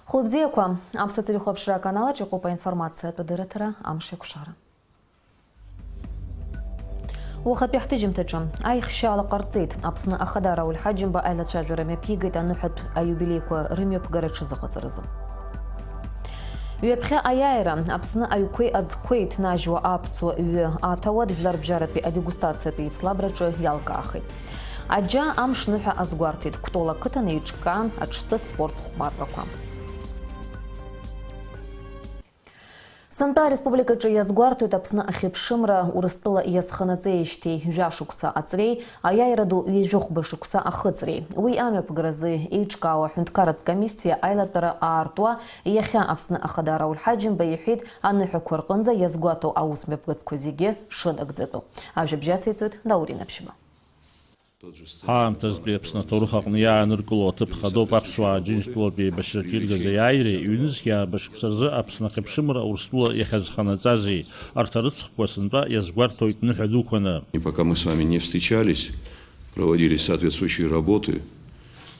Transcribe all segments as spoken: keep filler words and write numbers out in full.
Хәылбзиақәа, аԥсуа телехәаԥшра аканалаҿ иҟоуп аинформациатә адырраҭара Амш еиқәшара. Уахатәи ҳҭыжьымҭаҿы аихшьаала ҟарҵеит. Аԥсны Ахада Рауль Ҳаџьымба аилацәажәара мҩаԥигеит аныҳәатә аиубилеиқәа рымҩаԥгара аҽазыҟаҵаразы. Ҩаԥхьа аиааира, Аԥсны аҩқәеи аӡқәеи ҭнажьуа аԥсуа ҩы аҭауад жәларбжьаратәи адегустациатәи еицлабраҿы иалкаахеит. Аџьа амш ныҳәа азгәарҭеит, Кәтол ақыҭан еиҿкаан аҽты спорт хәмаррақәа. Сынтәа ареспубликаҿы иазгәарҭоит Аԥсны ахьыԥшымра Урыстәыла иазханаҵеижьҭеи жәашықәса аҵреи, аиааира ду ҩажәихәба шықәса ахыҵреи. Уи амҩаԥгаразы еиҿкаау аҳәынҭқарратә комиссиа аилатәара аартуа, иахьа Аԥсны Ахада Рауль Ҳаџьымба иҳәеит, аныҳәақәа рҟынӡа иазгәаҭоу аусмҩаԥгатәқәа зегьы шынагӡатәу. Ажәабжь ациҵоит Даур Инаԥшьба. Ҳаамҭазтәи Аԥсны аҭоурых аҟны иааныркыло аҭыԥ хадоуп аԥсуаа Џьынџьтәылатәи еибашьраҿы иргаз аиааиреи, ҩнызқь ааба шықәса рзы Аԥсны ахьыԥшымра Урыстәыла иахьазханаҵази, арҭ арыцхәқәа сынтәа иазгәарҭоит ныҳәа дуқәаны. И пока мы с вами не встречались, проводились соответствующие работы,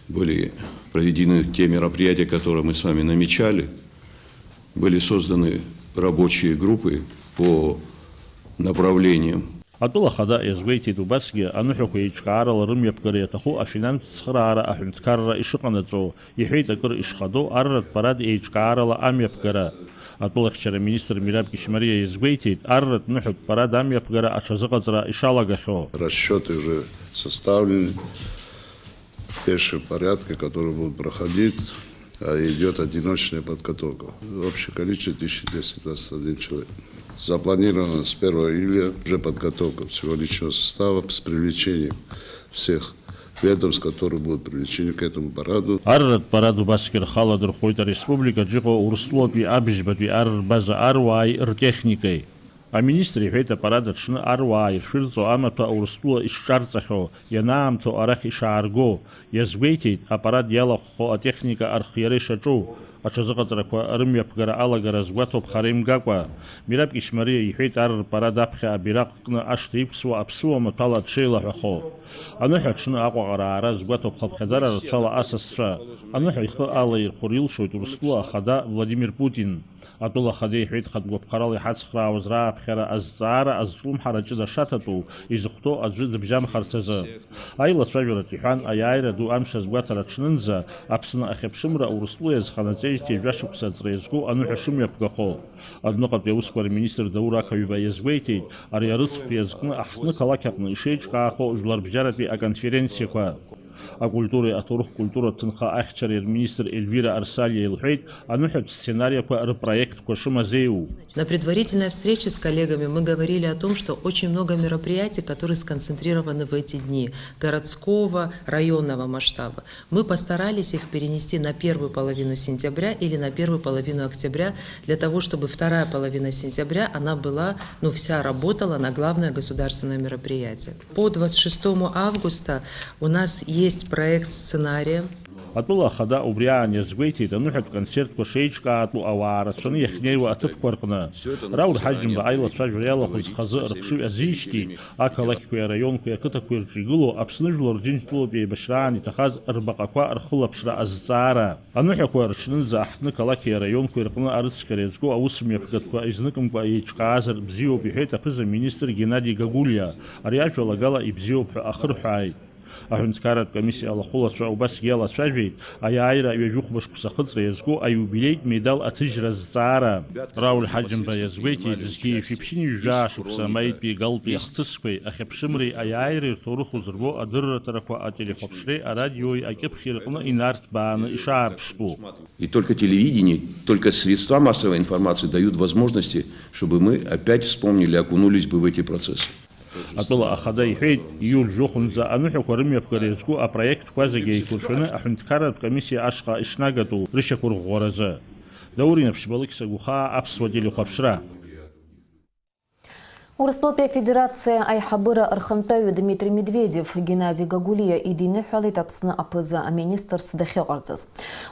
были проведены те мероприятия, которые мы с вами намечали, были созданы рабочие группы по направлениям. Атәыла ахада иазгәеиҭеит убасгьы, аныҳәақәа еиҿкаарала рымҩаԥгара иаҭаху афинанстә цхыраара аҳәынҭқарра ишыҟанаҵо, иҳәеит акыр ишхадоу арратә парад еиҿкаарала амҩаԥгара. Атәылахьчара министр Мираб Кьышьмариа иазгәеиҭеит, арратә ныҳәатә парад амҩаԥгара аҽазыҟаҵара ишалагахьоу. Расчёты уже составлены, пешие порядки, которые будут проходить, а идёт одиночная подготовка. Общее количество тысяча двести двадцать один человек. Запланировано с первого июля уже подготовка всего личного состава с привлечением всех ведомств, которые будут привлечены к этому параду. Арратә парад убасгьы рхала дырхәоит ареспубликаҿы иҟоу Урыстәылатәи абжьбатәи ар рбаза аруааи ртехникеи. Аминистр иҳәеит, апарад аҽны аруаа иршәырҵо амаҭәа Урыстәыла ишҿарҵахьоу, ианаамҭоу арахь ишаарго. Иазгәеиҭеит, апарад иалахәхо атехника архиара ишаҿу, аҽазыҟаҵарақәа рымҩаԥгара алагара азгәаҭоуп хара имгакәа. Мираб Кьышьмариа иҳәеит, ар рпарад аԥхьа абираҟ кны ашҭа иқәсуа аԥсуа маҭәала дшеилаҳәахо. Аныҳәа аҽны Аҟәаҟа раара азгәаҭоуп хыԥхьаӡара рацәала асасцәа. Аныҳәа ихы алаирхәыр илшоит Урыстәыла ахада Владимир Путин. Атәыла ахада иҳәеит, хатә гәаԥхарала иҳацхраауаз рааԥхьара азҵаара азҿлымҳара ҷыда шаҭатәу, изыхәҭоу аӡәы дыбжьамхарц азы. Аилацәажәараҿ иҳәан, аиааира ду амш азгәаҭара аҽнынӡа Аԥсны ахьыԥшымра Урыстәыла иазханаҵеижьҭеи жәашықәса аҵра иазку аныҳәа шымҩаԥгахо. Адәныҟатәи аусқәа рминистр Даур Ақаҩба иазгәеиҭеит, ари арыцхә иазкны аҳҭны-қалақь аҟны ишеиҿкаахо жәларбжьаратәи аконференциақәа. Акультуреи аҭоурых-культуратә ҭынха ахьчареи рминистр Ельвира Арсалиа илҳәеит, аныҳәатә сценариақәа рпроектқәа шымазеиу. На предварительной встрече с коллегами мы говорили о том, что очень много мероприятий, которые сконцентрированы в эти дни, городского, районного масштаба. Мы постарались их перенести на первую половину сентября или на первую половину октября, для того, чтобы вторая половина сентября, она была, ну, вся работала на главное государственное мероприятие. По двадцать шестому августа у нас есть проект сценария. Атәыла ахада убри аан иазгәеиҭеит, аныҳәатә концертқәа шеиҿкаатәу ауаа рацәаны иахьнеиуа аҭыԥқәа рҟны. Рауль Ҳаџьымба аилацәажәара иалахәыз хазы рыхшыҩ азижьҭеи, ақалақьқәеи араионқәеи ақыҭақәеи рҿы игылоу Аԥсны Жәлар Џьынџьтәылатә еибашьраан иҭахаз рбаҟақәа рхылаԥшра азҵаара. Аныҳәақәа рҽнынӡа аҳҭны-қалақьи араионқәеи рҟны арыцқьара иазку аусмҩаԥгатәқәа изныкымкәа еиҿкаазар бзиоуп, иҳәеит аԥыза-министр Геннади Гагулиа. Ари ажәалагала ибзиоуп ҳәа ахырҳәааит. Аҳәынҭқарратә комиссиа алахәылацәа убасгьы иалацәажәеит, аиааира ҩажәихәба шықәса ахыҵра иазку аиубилеитә медал аҭыжьра азҵаара. Рауль Ҳаџьымба иазгәеиҭеит, зқьи жәшәи ԥшьынҩажәи жәаа шықәса амаитәи Галтәи ахҭысқәеи ахьыԥшымреи аиааиреи рҭоурых узырбо адырраҭарақәа ателехәаԥшреи арадиои акьыԥхьи рҟны инарҭбааны ишаарԥштәу. И только телевидение, только средства массовой информации дают возможности, чтобы мы опять вспомнили, окунулись бы в эти процессы. Атәыла ахада иҳәеит, июль жәохәынӡа аныҳәақәа рымҩаԥгара иазку апроектқәа зегьы еиқәыршәаны аҳәынҭқарратә комиссиа ашҟа ишнагатәу рышьақәырӷәӷәаразы. Даур Инаԥшьба, Алықьса Гәхаа, Аԥсуа телехәаԥшра. Урыстәылатәи Афедерациа аиҳабыра рхантәаҩы Дмитри Медведев Геннади Гагулиа идиныҳәалеит Аԥсны аԥыза аминистрс дахьыҟарҵаз.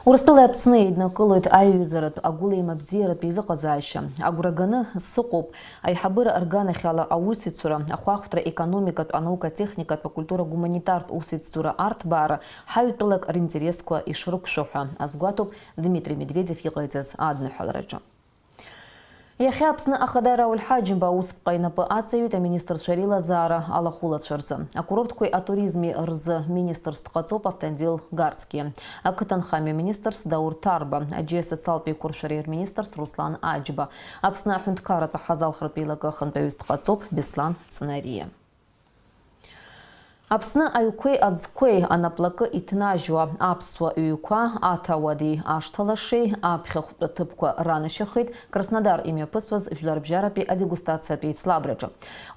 Урыстәылеи Аԥсны еиднакылоит аиҩызаратә агәылеимабзиаратә еизыҟазаашьа. Агәра ганы сыҟоуп аиҳабыра рганахьала аусеицура, ахәаахәҭра, економикатә, анаука-техникатә, акультура-гуманитартә усеицура арҭбаара ҳаҩтәылак ринтересқәа ишрықәшәо ҳәа азгәаҭоуп Дмитри Медведев иҟаиҵаз адныҳәалараҿы. Иахьа Аԥсны Ахада Рауль Ҳаџьымба аусԥҟа инапы аҵаҩит аминистрцәа реилазаара алахәылацәа рзы. Акурортқәеи атуризми рзы министрс дҟаҵоуп Автандил Гарцкиа, ақыҭанхамҩа министрс Даур Ҭарба, аџьеи асоциалтә еиқәыршәареи рминистрс Руслан Аџьба, Аԥсны аҳәынҭқарратә аҳазалхратә еилакы ахантәаҩыс дҟаҵоуп Беслан Ҵнариа. Аԥсны аҩқәеи аӡқәеи анаплакы иҭнажьуа аԥсуа ҩқәа аҭауади ашҭалашеи аԥхьахәтәы ҭыԥқәа ранашьахеит Краснодар имҩаԥысуаз жәларбжьаратәи адегустациатә еицлабраҿы.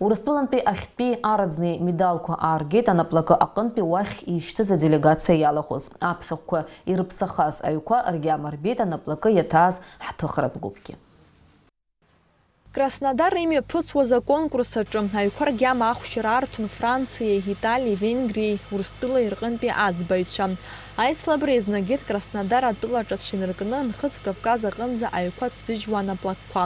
Урыстәылантәи ахьтәи араӡнеи медалқәа ааргеит анаплакы аҟынтәи уахь ишьҭыз аделегациа иалахәыз. Аԥхьахәқәа ирыԥсахаз аҩқәа ргьама рбеит анаплакы иаҭааз ҳҭыхратә гәыԥгьы. Краснодар имҩаԥысуаз аконкурс аҿы аҩқәа ргьама ахәшьара арҭон Франциеи, Италиеи, Венгриеи, Урыстәылеи рҟынтәи аӡбаҩцәа. Аицлабра иазнагеит Краснодар атәылаҿы зҽаныркны Нхыҵ Кавказ аҟынӡа аҩқәа ҭзыжьуа анаплакқәа.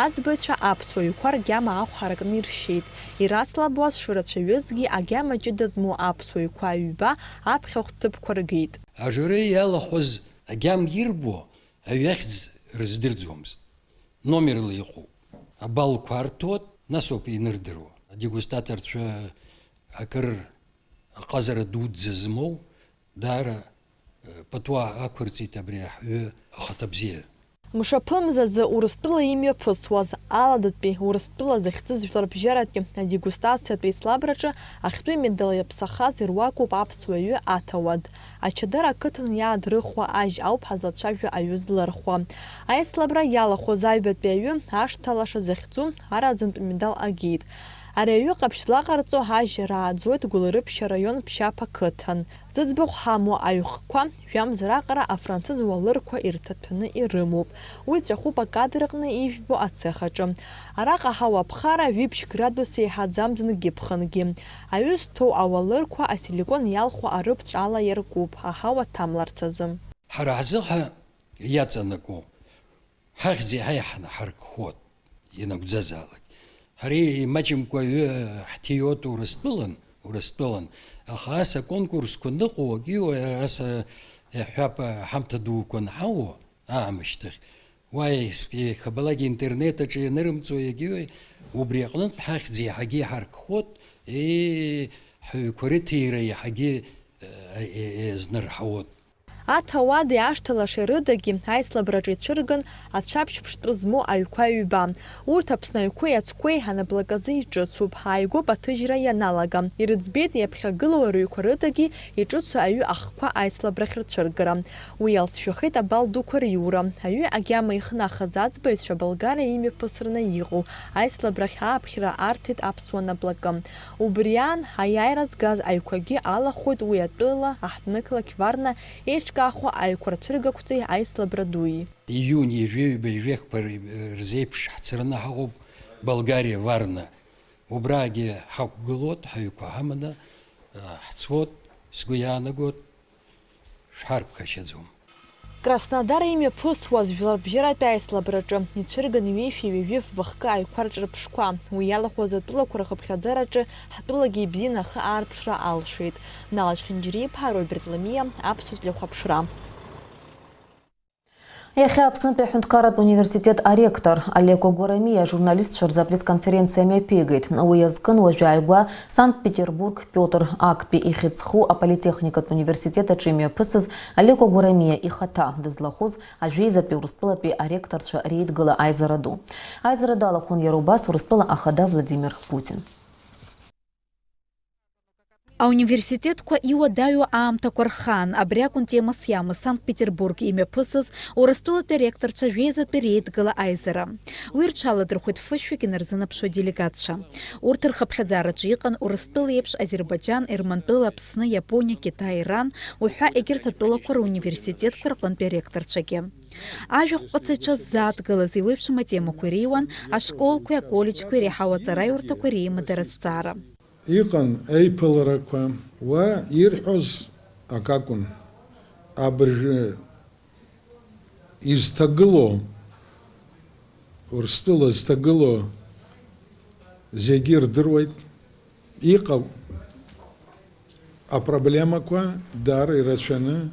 Аӡбаҩцәа аԥсуа ҩқәа ргьама ахә ҳаракны иршьеит. Ирацлабуаз шырацәаҩызгьы агьама ҷыда змоу аԥсуа ҩқәа ҩба аԥхьахә ҭыԥқәа ргеит. Ажюри иалахәыз агьама ирбо аҩахьӡ рыздырӡомызт. Номерла иҟоуп. Абаллқәа арҭоит, нас ауп инырдыруа. Адегустаторцәа акыр аҟазара дуӡӡа змоу, даара, э, пату ақәырҵеит абри аҳәҩы ахаҭа бзиа. Мшаԥымзазы Урыстәыла имҩаԥысуаз, Аладатәи Урыстәыла захьӡыз жәларбжьаратәи адегустациатә еицлабраҿы ахьтәы медал иаԥсахаз ируакуп аԥсуа ҩы аҭауад. Ачадар ақыҭан иаадрыхуа ажь ауп ҳазлацәажәо аҩы злырхуа. Аицлабра иалахәыз аҩбатәи аҩы ашҭа лаша захьӡу араӡынтә медал агеит. Ари аҩы ҟаԥшь злаҟарҵо ажь рааӡоит Гәылрыԥшь араион Ԥшьаԥ ақыҭан. Зыӡбахә ҳамоу аҩхқәа жәамз раҟара афранцыз уалырқәа ирҭаҭәаны ирымоуп. Уи ҵәахуп акадр аҟны ижәбо ацех аҿы. Араҟа ҳауаԥхара ҩыбжь градус еиҳаӡам зынгьы-ԥхынгьы. Аҩы зҭоу ауалырқәа асиликон иалху арыԥҵә ала иаркуп, аҳауа ҭамларц азы. Ҳара ҳзыҳәа иаҵанакуа, ҳахьӡ еиҳа иаҳаркхоит, ианакәӡазаалак. Ҳара имаҷымкәа аҩы ҳҭиуеит Урыстәылан, Урыстәылан, аха ас аконкурсқәа ныҟоу, егьиу, ас, иаҳҳәап, ҳамҭа дуқәа анҳауа, аамышьҭахь, уа еихабалак интернет аҿы ианырымҵуа, егьиу, убри аҟнытә ҳахьӡ еиҳагьы иҳаркхоит, ии, ҳаҩқәа рыҭира еиҳагьы, е, е, еизнарҳауеит. Аҭауади ашҭа лашеи рыдагьы аицлабраҿы ицәырган ацәаԥшь ԥштәы змоу аҩқәа ҩба. Урҭ Аԥсны аҩқәеи ацқәеи анаплаказы иҿыцуп, ааигәоуп аҭыжьра ианалага. Ирыӡбеит иаԥхьагылоу арҩқәа рыдагьы иҿыцу аҩы ахқәа аицлабрахь рцәыргара. Уи иалҵшәахеит абал дуқәа риура. Аҩы агьама ихнахыз аӡбаҩцәа Болгариа имҩаԥысраны иҟоу аицлабрахь ааԥхьара арҭеит аԥсуа наплакы. Убри аан, аиааира згаз аҩқәагьы алахәуеит уи атәыла аҳҭнықалақь Варна еиҿкаахо аҩқәа рцәыргақәҵеи аицлабра дуи. Иуни ҩажәи ҩба ҩажәи хԥа рзеиԥш ҳцараны ҳаҟоуп Болгариа, Варна. Убраагьы ҳақәгылоит, ҳаҩқәа ҳаманы, ҳцоит, сгәы иаанагоит, шәҳарԥхашьаӡом. Краснодар имҩаԥысуаз жәларбжьаратәи аицлабраҿы ицәырган ҩышәи ҩажәи фба хкы аҩқәа рҿырԥшқәа. Уи иалахәыз атәылақәа рхыԥхьаӡараҿы ҳтәылагьы ибзианы ахы аарԥшра алшеит. Нала Чхинџьариа-иԥҳа, Роберт Ламиа, Аԥсуа телехәаԥшра. Иахьа Аԥснытәи аҳәынҭқарратә университет аректор Алеко Гәарамиа ажурналистцәа рзы апресс-конференциа мҩаԥигеит. Уи азкын уажәы ааигәа Санкт-Петербург Пиотр актәи ихьӡ зху аполитехникатә университет аҿы имҩаԥысыз Алеко Гәарамиа ихаҭа дызлахәыз ажәеизатәи Урыстәылатәи аректорцәа реидгыла аизара ду. Аизара далахәын иара убас Урыстәыла ахада Владимир Путин. Ауниверситетқәа иуадаҩу аамҭақәа рхаан, абри акәын темас иамаз Санкт-Петербург имҩаԥысыз Урыстәылатәи аректорцәа жәеизатәи реидгыла аизара. Уи рҽаладырхәит фышәҩык инарзынаԥшуа делегатцәа. Урҭ рхыԥхьаӡараҿы иҟан Урыстәыла еиԥш Азербаиџьан, Ермантәыла, Аԥсны, Иапониа, Китай, Иран, уҳәа егьырҭ атәылақәа руниверситетқәа рҟынтәи аректорцәагьы. Ажәахә ҟаҵаҩцәа ззааҭгылаз еиуеиԥшым атемақәа иреиуан ашколқәеи аколлеџьқәеи иреиҳау аҵараиурҭақәа реимадара азҵаара. Иҟан еиԥыларақәа, уа ирҳәоз акакәын. Абыржәы изҭагылоу, Урыстәыла зҭагылоу зегьы ирдыруеит. Иҟоуп апроблемақәа даара ирацәаны,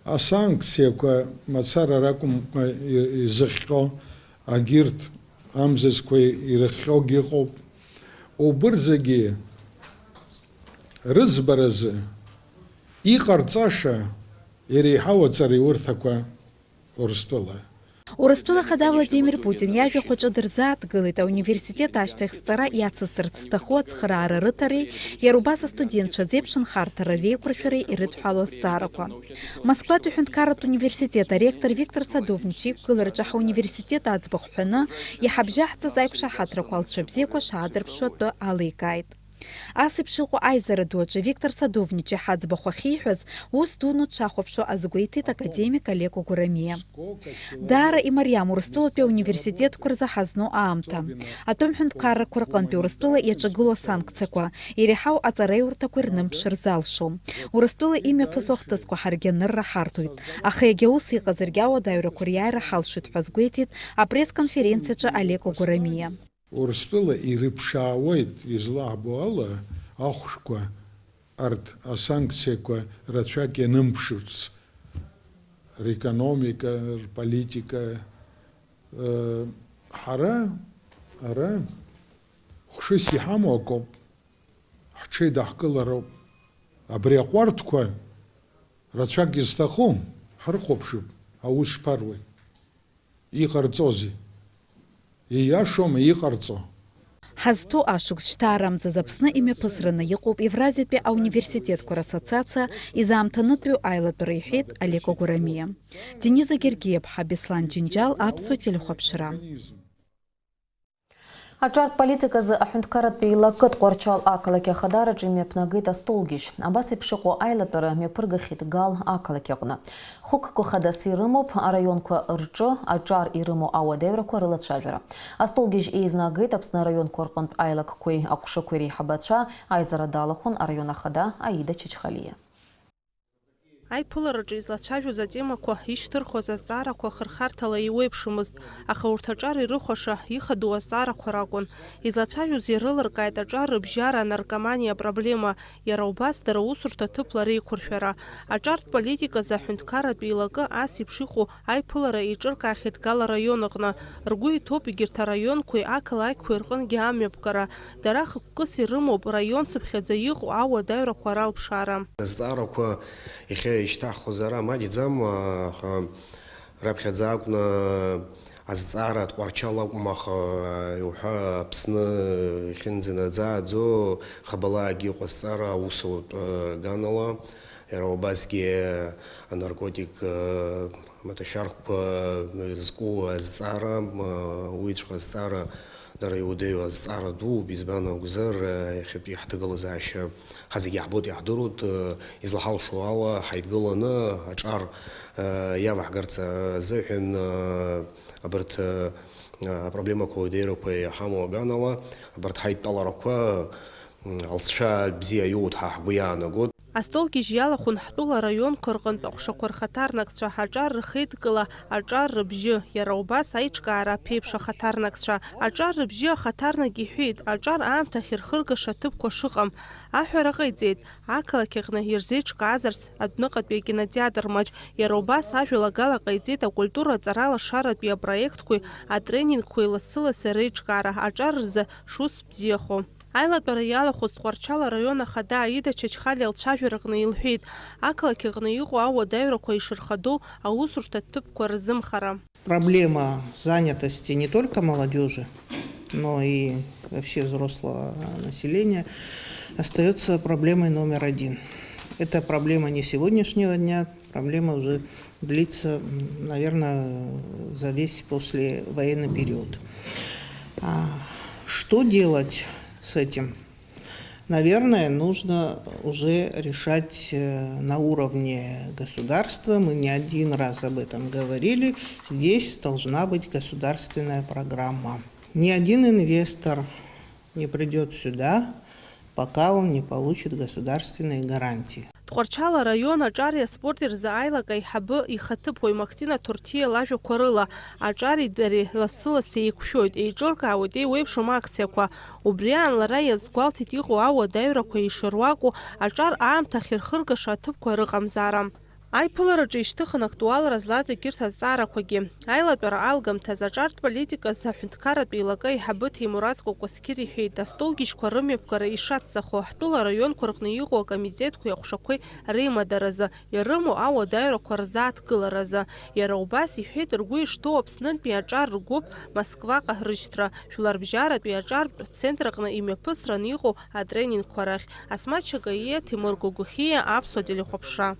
асанкциақәа мацара ракәымкәа и-, изыхҟьо, агьырҭ амзызқәа ирыхҟьогьы ыҟоуп. Убырҭ зегьы рыӡбаразы иҟарҵаша иреиҳау аҵараиурҭақәа Урыстәыла. Урыстәыла Ахада Владимир Путин иажәахә аҿы дырзааҭгылеит ауниверситет ашьҭахь зҵара иацысҵарц зҭаху ацхыраара рыҭареи, иара убас астудентцәа зеиԥш нхарҭара реиқәыршәареи ирыдҳәалоу азҵаарақәа. Москватәи аҳәынҭқарратә университет аректор Виктор Садовничи иқәгылараҿы ҳауниверситет аӡбахә ҳәаны, иҳабжьаҳҵаз аиқәшаҳаҭрақәа алҵшәа бзиақәа шаадырԥшуа атәы алеикааит. Ас еиԥш иҟоу аизара ду аҿы Виктор Садовничи ҳаӡбахә ахьиҳәаз ус дуны дшахәаԥшуа азгәеиҭеит академик Олег Огурамиа. Даара имариам Урыстәылатәи ауниверситетқәа рзы ҳазну аамҭа. Атәым ҳәынҭқаррақәа рҟынтәи Урыстәыла иаҿагылоу асанкциақәа, иреиҳау аҵараиурҭақәа ирнымԥшыр залшом. Урыстәыла имҩаԥысуа ахҭысқәа ҳаргьы анырра ҳарҭоит. Аха иагьа ус иҟазаргьы ауадаҩрақәа риааира ҳалшоит ҳәа азгәеиҭеит апресс-конференциаҿы Олег Огурамиа. Урыстәыла ирыԥшаауеит, излаҳбо ала, ахәшәқәа арҭ асанкциақәа рацәак ианымԥшырц, рекономика, рполитика. Э, ҳара ара хәшәыс иҳамоу акоуп, ҳҽеидаҳкылароуп. Абри аҟәарҭқәа рацәак изҭаху ҳрыхәаԥшып, аус шԥаруеи? Иҟарҵозеи? Ииашоума иҟарҵо? Ҳазҭоу ашықәс шьҭаарамзаз Аԥсны имҩаԥысраны иҟоуп Евразиатәи ауниверситетқәа рассоциациа изаамҭанытәиу аилатәара, иҳәеит Олег Огурамиа. Дениза Гергиаԥҳа, Беслан Џьынџьал, Аԥсуа телехәаԥшра. Аҿартә политиказы аҳәынҭқарратә еилакы Тҟәарчал ақалақь ахадараҿы имҩаԥнагеит астолгьежь. Абас еиԥш иҟоу аилатәара мҩаԥыргахьеит Гал ақалақь аҟны. Хықәкы хадас ирымоуп араионқәа рҿы аҿар ирымоу ауадаҩрақәа рылацәажәара. Астолгьежь еизнагеит Аԥсны араионқәа рҟынтә аилакқәеи аҟәшақәеи реиҳабацәа, аизара далахәын араион ахада Аида Чачхалиа. Аиԥылараҿы излацәажәоз атемақәа, ишьҭырхуаз азҵаарақәа хырхарҭала еиуеиԥшымызт, аха урҭ аҿар ирыхәаша, ихадоу азҵаарақәа ракәын. Излацәажәоз ирылыркааит аҿар рыбжьара, анаркоманиа апроблема, иара убас дара аусурҭа ҭыԥла реиқәыршәара. Аҿартә политиказы аҳәынҭқарратә еилакы ас еиԥш иҟоу аиԥылара еиҿыркаахьеит Гал араион аҟны. Ргәы иҭоуп егьырҭ араионқәеи ақалақьқәеи рҟынгьы амҩаԥгара. Дара хықәкыс ирымоуп раион цыԥхьаӡа иҟоу ауадаҩрақәа ралԥшаара. Азҵаарақәа иахьа ишьҭаҳхуаз ара маҷӡам, аха раԥхьаӡа акәны азҵаара Тҟәарчал акәым, аха иуҳәа Аԥсны иахьынӡанаӡааӡо хабалаагьы иҟоу азҵаара аусутә, э, ганала, иара убасгьы анаркотик, э, амаҭәашьарқәа зку азҵаара, м, уиҵәҟьа азҵаара дара иудеиу азҵаара дууп, избан акәзар, иахьатәи ҳҭагылазаашьа ҳазегьы иаҳбоит, иаҳдыруеит, излаҳалшо ала ҳаидгыланы аҿар иаваҳгарц азыҳәан абарҭ апроблемақәа уадаҩрақәа иҳамоу аганала, абарҭ ҳаидтәаларақәа алҵшәа бзиа иоуеит ҳәа ҳгәы иаанагоит. Астолгьежь иалахәын ҳтәыла араионқәа рҟынтә аҟәшақәа рхаҭарнакцәа, аҿар рхеидкыла, аҿар рыбжьы, иара убас аиҿкаара аԥеиԥш ахаҭарнакцәа. Аҿар рыбжьы ахаҭарнак иҳәеит, аҿар аамҭа ахьырхыргаша аҭыԥқәа шыҟам. Аҳәара ҟаиҵеит, ақалақь аҟны ирзеиҿкаазарц адәныҟатәи акинотеатр маҷ, иара убас ажәалагала ҟаиҵеит акультура аҵара лашаратәи апроектқәеи атренингқәеи лассы-лассы реиҿкаара, аҿар рзы шус бзиахо. Аилатәара иалахәыз Тҟәарчал араион ахада Аида Чачхалиа лцәажәараҟны илҳәеит, ақалақь аҟны иҟоу ауадаҩрақәа ишырхадоу аусурҭа ҭыԥқәа рзымхара. Проблема занятости не только молодёжи, но и вообще взрослого населения. Остаётся проблемой номер один. Это проблема не сегодняшнего дня, проблема уже длится, м, наверное, за весь послевоенный период. А, что делать с этим? Наверное, нужно уже решать, э, на уровне государства. Мы не один раз об этом говорили. Здесь должна быть государственная программа. Ни один инвестор не придёт сюда, пока он не получит государственные гарантии. Тҟәарчал араион аҿари аспорти рзы аилак аиҳабы ихаҭыԥуаҩ Мактина Ҭорҭиа лажәақәа рыла, аҿари дареи лассы-лассы еиқәшәоит, еиҿыркаауеит еиуеиԥшым акциақәа. Убри аан лара иазгәалҭеит иҟоу ауадаҩрақәа ишыруаку, аҿар аамҭа ахьырхыргаша аҭыԥқәа рыҟамзаара. Аиԥылараҿы ишьҭыхын актуалра злаз егьырҭ азҵаарақәагьы. Аилатәара алгамҭаз аҿартә политиказ аҳәынҭқарратә еилакы аиҳабы Ҭемураӡ Кәакәасқьыр иҳәеит, астолгьежьқәа рымҩаԥгара ишаццахо, ҳтәыла араионқәа рҟны иҟоу акомитетқәеи аҟәшақәеи реимадаразы, ирымоу ауадаҩрақәа рзааҭгыларазы. Иара убас иҳәеит, ргәы ишҭоу Аԥснынтәи аҿар ргәыԥ Москваҟа рышьҭра, жәларбжьаратәи аҿартә центр аҟны имҩаԥысраны иҟоу атренингқәа рахь. Асмаҭ Шьакаиа, Ҭемыр Гогохиа, Аԥсуа телехәаԥшра.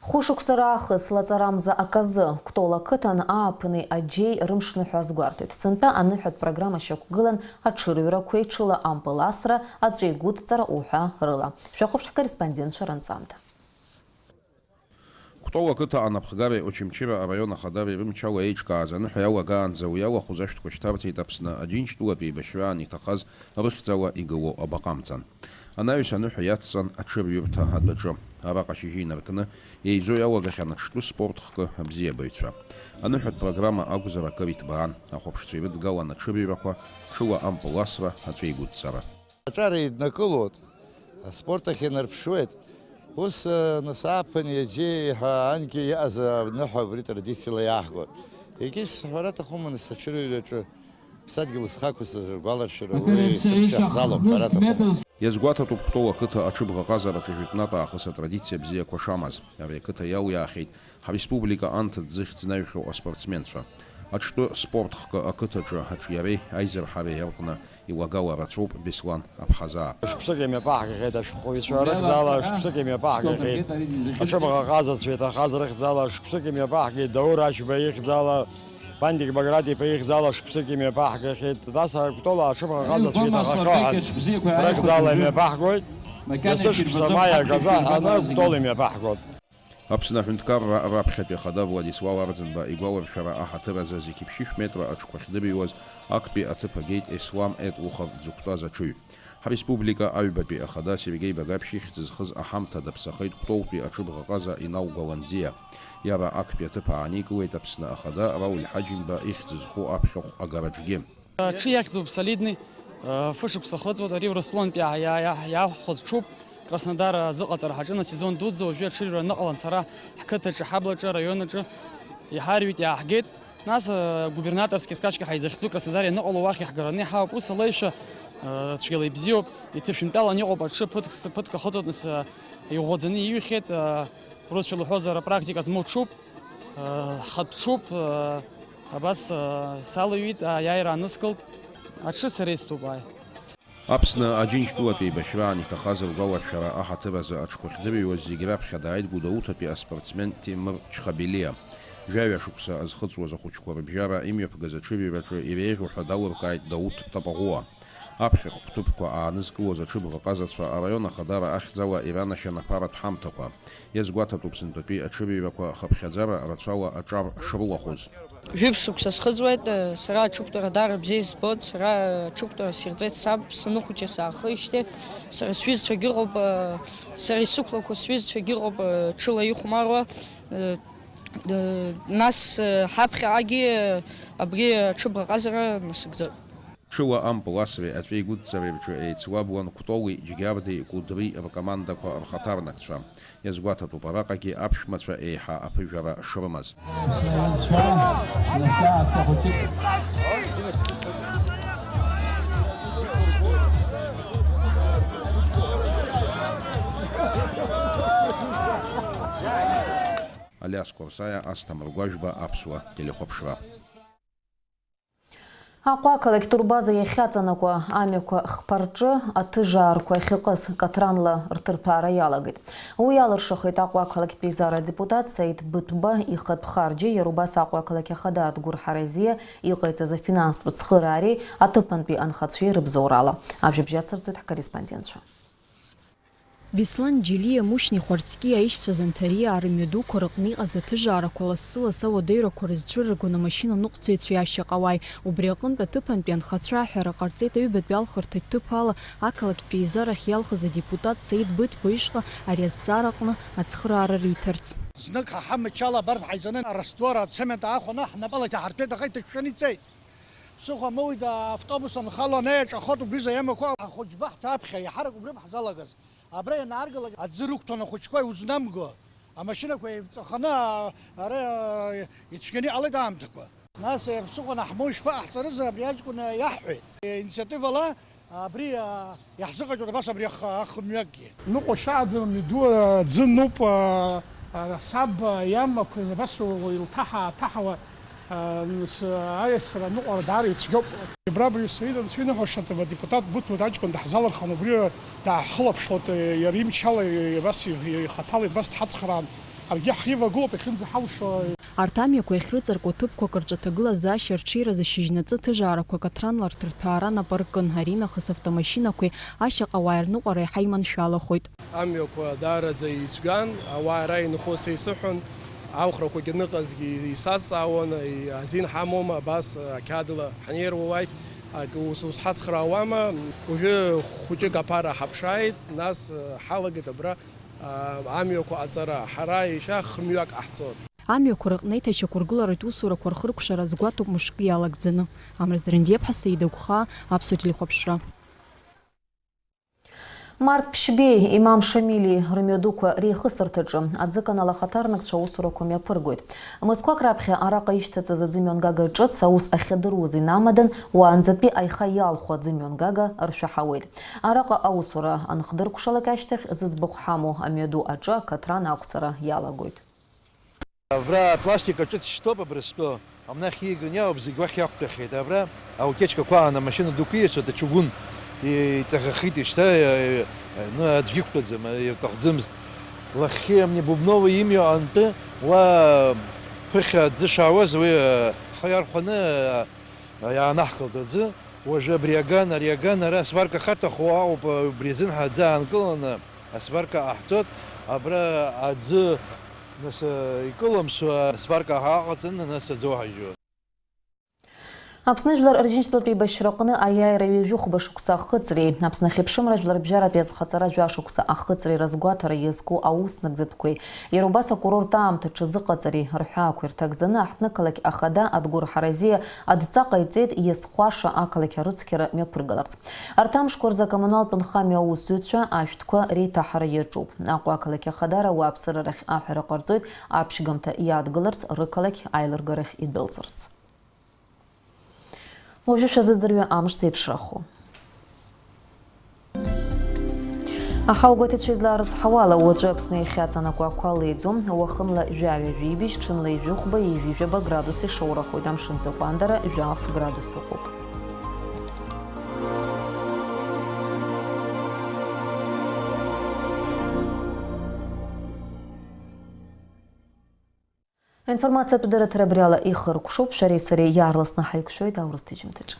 Хәышықәса раахыс лаҵарамза аказы, Кәтол ақыҭан ааԥыни аџьеи рымшныҳәа азгәарҭоит. Сынтәа аныҳәатә программа шьақәгылан аҽырҩрақәеи ҽыла ампыл асра, аҵәеи гәыдҵара уҳәа рыла. Шәахәаԥш ҳкорреспондентцәа рынҵамҭа. Кәтол ақыҭа анапхгареи Очамчыра араион ахадареи рымчала еиҿкааз аныҳәа иалагаанӡа уи алахәыз ашәҭқәа шьҭарҵеит Аԥсны Аџьынџьтәылатә еибашьраан иҭахаз рыхьӡала игылоу абаҟа амҵан. Анаҩс аныҳәа иацҵан аҽырҩырҭа адәаҿы. Араҟа ашьыжьы инаркны еизо иалагахьан аҽтәы спорт хкы абзиабаҩцәа. Аныҳәатә программа акәзар акыр иҭбаан, ахәаԥшцәа ирыдгалан аҽырҩрақәа, ҽыла ампыл асра, аҵәеи гәыдҵара. Аҿар еиднакылоит, аспорт ахь инарԥшуеит. Ус, нас ааԥыни аџьеи ҳәа анкьа иҟаз аныҳәа абри традициала иаҳгоит. Егьыс ҳәара аҭахума, нас аҽырҩраҿы Ԥсадгьыл зхы ақәысыз ргәаларшәара уи сыԥсы иахьзалоуп, ҳәара аҭахума. Иазгәаҭатәуп Кәтол ақыҭа аҽыбӷаҟазараҿы жәытәнатә аахыс атрадициа бзиақәа шамаз. Ари ақыҭа иалиаахьеит ҳреспублика анҭыҵ зыхьӡ наҩхьоу аспортсменцәа. Аҽтәы спорт хкы ақыҭаҿы аҿиареи аизырҳареи рҟны илагала рацәоуп Беслан Аԥҳазаа. Шықәсык имҩаԥаҳгахьеит ашәҟәыҩҩцәа рыхьӡала, шықәсык имҩаԥаҳгахьеит аҽыбӷаҟазацәа иҭахаз рыхьӡала, шықәсык имҩаԥаҳгеит Даур Ашьба ихьӡала, Пандик Баграт-иԥа ихьӡала шықәсык имҩаԥаҳгахьеит. Нас Кәтол аҽыбӷаҟазацәа иҭахахьоу ҳәа рыхьӡала имҩаԥаҳгоит. Дасу шықәса маи аказы ҳәаны Кәтол имҩаԥаҳгоит. Аԥсны аҳәынҭқарра раԥхьатәи ахада Владислав Арӡынба игәаларшәара аҳаҭыр азы зқьи ԥшьышә метра аҽқәа ахьдырҩуаз актәи аҭыԥ агеит Еслам Етлухов дзықәтәаз аҽыҩ. Ҳреспублика аҩбатәи ахада Сергеи Багаԥшь ихьӡ зхыз аҳамҭа даԥсахеит Кәтолтәи аҽыбӷаҟаза Инал Гәаланӡиа. Иара актәи аҭыԥ ааникылеит Аԥсны ахада Рауль Ҳаџьымба ихьӡ зху аԥхьахә агараҿгьы. Аҽы иахьӡуп Солидный, фышықәса хыҵуеит, ари Урыстәылантәи иаа-, иаа-, иаахәхоз ҽуп, Краснодар азыҟаҵара ҳаҿын асезон дуӡӡа, уажәы аҽырҩра аныҟалан сара ҳқыҭаҿы, ҳаблаҿы, араион аҿы иҳарҩит, иааҳгеит. Нас, э, губернаторски скачка ҳаизыхьӡу Краснодар ианыҟало уахь иаҳгараны иҳауп, ус алеишәа, э, цәгьала ибзиоуп, иҭышәынтәалан иҟоуп аҽы, ԥыҭк, ԥыҭк ахыҵуеит, нас, э, иӷәӷәаӡаны иҩхьеит, э, урысшәа лҳәозар, апрактика змоу ҽуп, э, ҳхатә ҽуп, э, абас, э, салыҩит, аиааира ааныскылт, аҽы сара истәуп, ааи. Аԥсны Аџьынџьтәылатә еибашьраан иҭахаз ргәаларшәара аҳаҭыр азы аҽқәа ахьдырҩуаз зегь раԥхьа дааит Гәдоуҭатәи аспортсмен Ҭемыр Чхабелиа. Жәаҩа шықәса азхыҵуаз ахәыҷқәа рыбжьара имҩаԥгаз аҽырҩраҿы иреиӷьу ҳәа далыркааит Дауҭ Тапаӷәуа. Аԥхьахә ҭыԥқәа аанызкылоз аҽыбӷаҟазацәа араион ахадара ахьӡала иранашьан аԥаратә ҳамҭақәа. Иазгәаҭатәуп сынтәатәи аҽырҩрақәа хыԥхьаӡара рацәала аҿар шрылахәыз. Жәиԥшь шықәса схыҵуеит, сара аҽықәтәара даара бзиа избоит, сара аҽықәтәара сирҵеит саб, саныхәыҷыз аахижьҭеи, сара сҩызцәагьы ыҟоуп, сара исықәлақәоу сҩызцәагьы ыҟоуп, ҽыла ихәмаруа, нас ҳаԥхьаҟагьы абри аҽыбӷаҟазара насыгӡоит. Ҽыла ампыл асреи аҵәеи гәыдҵареи рҿы еицлабуан Кәтоли, Џьгьарди, Кәыдри ркомандақәа рхаҭарнакцәа. Иазгәаҭатәуп араҟагьы аԥшәмацәа еиҳа аԥыжәара шрымаз. Алиас Қәарсаиа, Асҭамыр Гәажәба, Аԥсуа телехәаԥшра. Аҟәа ақалақь турбаза иахьаҵанакуа амҩақәа хԥа рҿы аҭыжаарқәа ахьыҟаз каҭранла рҭырҭәаара иалагеит. Уи иалыршахеит Аҟәа ақалақьтә еизара адепутат Саид Быҭәба ихатә харџьи, иара убас Аҟәа ақалақь ахада Адгәыр Ҳаразиа иҟаиҵаз афинанстә цхыраареи аҭыԥантәи анхацәеи рыбзоурала. Ажәабжь ацырҵоит ҳкорреспондентцәа. Беслан Џьелиа, Мушьни Хәарцкиа, аишьцәа Занҭариаа рымҩадуқәа рыҟны иҟаз аҭыжаарақәа лассы-лассы ауадаҩрақәа рызцәырыргон амашьынаныҟәцаҩцәеи ашьаҟауааи. Убри аҟынтә аҭыԥантәи анхацәа аҳәара ҟарҵеит аҩбатәи алхырҭатә ҭыԥ ала ақалақьтә еизарахь иалхыз адепутат Саид Быҭәба ишҟа ари азҵаара аҟны ацхыраара риҭарц. Знык ҳа ҳамчала абарҭ ҳаизаны араствор ацемент аахәаны ҳнапала иҭаҳартәеит, аха иҭышәшәаны ицеит. Ԥсыхәа моуит, автобус анхало анаиаҿахоит убри заемақәа, ахәыҷбаҳҭа аԥхьа иаҳарак убриоуп ҳзалагаз. Абра ианааргалак аӡы рықәҭәон ахәыҷқәа иузнамго, амашьынақәа еивҵаханы, а, ара, а, ицәгьаны иҟалеит аамҭақәа. Нас, е, ԥсыхәа наҳмоу ишԥаҟаҳҵарыз абри аҷкәын, а, иаҳҳәеит. Е, инициативала абри, а, иаҳзыҟаиҵоит абас абри ах-, ахымҩакгьы. Ныҟәашьааӡа мҩаду аӡы нуп, а, а, саб, а, иамақәа абас у-, у-, илҭаҳа-, ҭаҳауа, а, нас, а, аиасра аныҟәара даара ицәгьоуп. Абра абри Саид анцәа иныҳәа шаҭава адепутат Быҭәба аҷкәын даҳзалырхын, убри даҳхылаԥшлоит, иара имчала, абас ихаҭала, абас дҳацхраан, ҳаргьы ҳивагылоуп иахьынӡаҳалшо. Арҭ амҩақәа иахьрыҵаркуа ҭыԥқәак рҿы аҭагылазаашьа рҽеиразы шьыжьнаҵы ҭыжаарақәа каҭранла рҭырҭәаара нап аркын, аринахыс автомашьынақәеи ашьаҟауааи рныҟәара иаҳа иманшәалахоит. Амҩақәа даараӡа ицәган, ауаа ара инхо са исыҳәон, аухрақәагьы ныҟазгьы исазҵаауан, и-, азин ҳамоума, абас ақьаадла ҳнеируа уахь, акы ус-ус ҳацхраауама, уажәы хәыҷык аԥара ҳаԥшааит, нас ҳалагеит абра, а, амҩақәа аҵара. Ҳара еишьа хмҩак ҟаҳҵоит. Амҩақәа рыҟны еиҭашьақәыргыларатә усурақәа рхыркәшара азгәаҭоуп мышкы иалагӡаны. Амра Зрандиаԥҳа, Саида Гәхаа, Аԥсуа телехәаԥшра. Март Ԥшьбеи Имам Шамили рымҩадуқәа реихысырҭаҿы аӡыканал ахаҭарнакцәа аусурақәа мҩаԥыргоит. Мызқәак раԥхьа араҟа ишьҭаҵаз аӡымҩангага ҿыц аус ахьадыруаз инамадан, уаанӡатәи аиха иалху аӡымҩангага ршәаҳауеит. Араҟа аусура анхдыркәшалак ашьҭахь, зыӡбахә ҳамоу амҩаду аҿы акаҭран ақәҵара иалагоит. Абра апластик аҿыц шьҭоуп, абрыстәы. Амнахь ииган иаауп, зегь уахь иақәтәахьеит. Абра аутечкақәа аан амашьына дуқәа ииасуеит, ачугун иҵаӷахеит, ишьҭа, ну, аӡәгьы иқәтәаӡам, иаҭахӡамызт. Лахьхьи амни Бубнова имҩа антәи уа ԥыхьа аӡы шаауаз, уи ҳхы иархәаны иаанаҳкылт аӡы. Уажәы абри аган, ари аган, ара асварка ахаҭахо ауп, убри азын ҳа аӡы аанкыланы асварка ҟаҳҵоит. Абра аӡы, нас, икылымсуа асварка ҳаҟаҵаны, нас аӡы уаҳажьуа. Аԥсны Жәлар Рџьынџьтәылатә еибашьраҟны аиааира ҩажәихәба шықәса ахыҵреи, Аԥсны ахьыԥшымра жәларбжьаратәи азхаҵара жәа шықәса ахыҵреи разгәаҭара иазку аус нагӡатәқәеи, иара убас акурорт аамҭа ҽазыҟаҵареи рҳәаақәа ирҭагӡаны аҳҭнықалақь ахада Адгәыр Ҳаразиа адҵа ҟаиҵеит иазхәаша ақалақь арыцқьара мҩаԥыргаларц. Арҭ амшқәа рзы акоммуналтә нхамҩа аусзуҩцәа ашәҭқәа реиҭаҳара иаҿуп. Аҟәа ақалақь ахадара ауааԥсыра рахь аҳәара ҟарҵоит аԥшьгамҭа иадгыларц, рықалақь аилыргарахь идәылҵырц. Уажәы шәазыӡырҩы амш зеиԥшрахо. Аҳауагәаҭацәа излаарыцҳауала, уаҵәы Аԥсны иахьаҵанакуа ақәа леиӡом, уахынла жәаҩа-жәибжь, ҽынла ижәыхәба, ижәижәаба градус ишоурахоит, амшын ӡакәандара жәаф градус ыҟоуп. Аинформациатә дырраҭара абри ала ихыркәшоуп, шәареи сареи иаарласны ҳаиқәшәоит аурыс ҭыжьымҭаҿы.